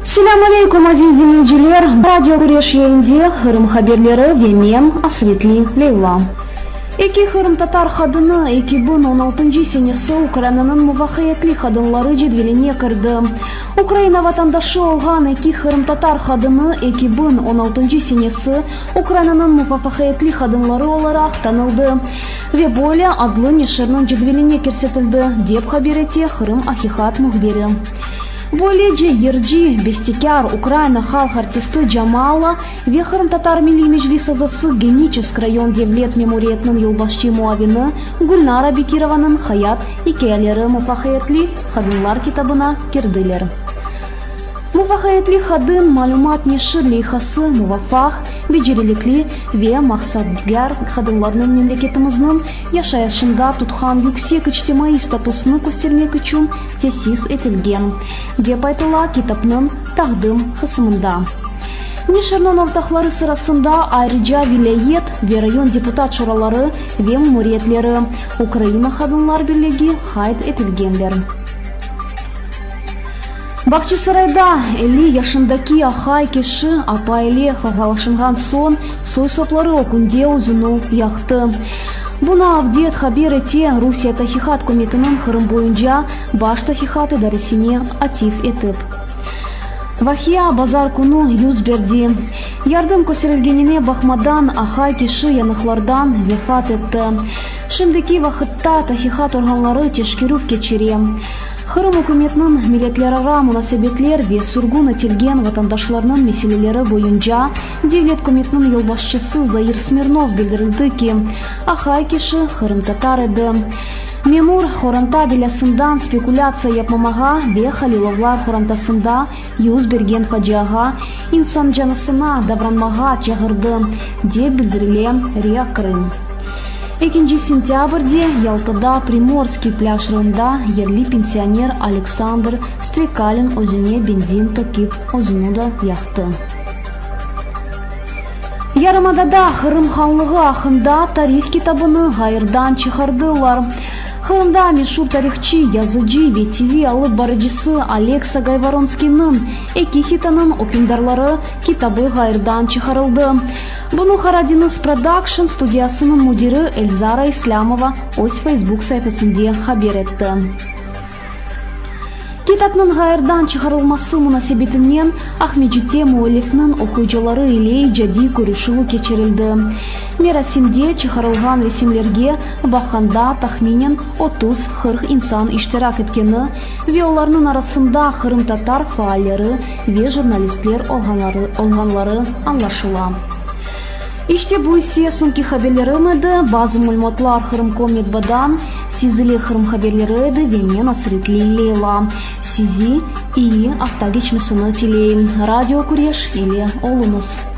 Selâm aleyküm, aziz diñleyiciler! Radio Küreş yayında Qırım haberleri ve men, Asretli Leyla. Eki qırımtatar qadını 2016 senesi Ukrainanıñ muvafaqiyetli qadınları cedveline kirdi. Ukraina vatandaşı olğan eki qırımtatar qadını 2016 senesi Ukrainanıñ muvafaqiyetli qadınları olaraq tanıldı ve böyle adlı neşirniñ cedveline kirsetildi, dep haber ete Qırım. Aqiqat mühbiri. Böylece, yırcı, bestekâr, Ukraina halq artisti Jamala ve Qırımtatar Milliy Meclis azası, Geniçesk rayon devlet memuriyetiniñ yolbaşçı muavini Gülnara Bekirovanıñ hayat ikâyeleri Muvafaqiyetli qadınlar kitabına kirdiler. Muvafaqiyetli qadın malümat neşir leyhası muvafaq, becerilikli ve maqsadgâr qadınlarnıñ memleketimizniñ yaşayışında tutqan yüksek içtimaiy statusını köstermek içün tesis etilgen, dep aytıla kitapnıñ taqdim qısımında. Neşirniñ ortaqları sırasında ayrıca vilâyet ve rayon deputat şuraları ve memuriyetleri, Ukraina qadınlar birligi qayd etilgenler. Bağçasarayda 50 yaşındaki ahay kişi apay ile qavğalaşınğan soñ soy-sopları ögünde özüni yaqtı. Bunı Avdet haber ete, Rusiye Tahqiqat komitiniñ Qırım boyunca Baş tahqiqat idaresine atif etip. Vaqia bazar künü yüz berdi. Yardım kösterilgenine baqmadan, ahay kişi yanıqlardan vefat etti. Şimdiki vaqıtta tahqiqat organları teşkerüv keçire. Qırım ükümetiniñ milletlerara munasebetler ve sürgün etilgen vatandaşlarnıñ meseleleri boyunca devlet komitiniñ yolbaşçısı Zair Smirnov bildirildi ki, ahay kişi qırımtatar edi. Memur, qoranta belâsından spekulâtsiya yapmamağa ve Halilovlar qorantasında yüz bergen faciağa insancanasına davranmağa çağırdı, dep bildirile RİA-Krım. Ekinci sentâbrde Yaltada Primorskiy plâj rayonında yerli pensioner Aleksandr Strekalin özüne benzin tökip, özüni de yaqtı. Yarımadada Qırım hanlığı aqqında tarih kitabını ğayırdan çıqardılar. Qırımda meşur tarihçı, yazıcı ve TV alıp barıcısı Oleksa Gayvoronskiyniñ Eki hitanıñ ükümdarları kitabı ğayırdan çıqarıldı. Bunı Qaradeniz Production studiyasınıñ müdiri Elzara İslâmova öz Facebook saifesinde haber etti. Kitapnıñ ğayırdan çıqarılması munasebetinen Aqmescitte müellifniñ oquyıcıları ile icadiy körüşüvi keçirildi. Merasimde çıqarılğan resimlerge baqqanda tahminen 30-40 insan iştirak etkeni ve olarnıñ arasında qırımtatar faalleri ve jurnalistler olğanları añlaşıla. İşte bu ise soñki haberlerim edi. Bazı malümatlar Qırımkom metbadan, siz ile Qırım haberleri edi ve men Asretli Leyla. Sizi iyi afta keçmesini tileyim. Radio Küreş ile oluñız.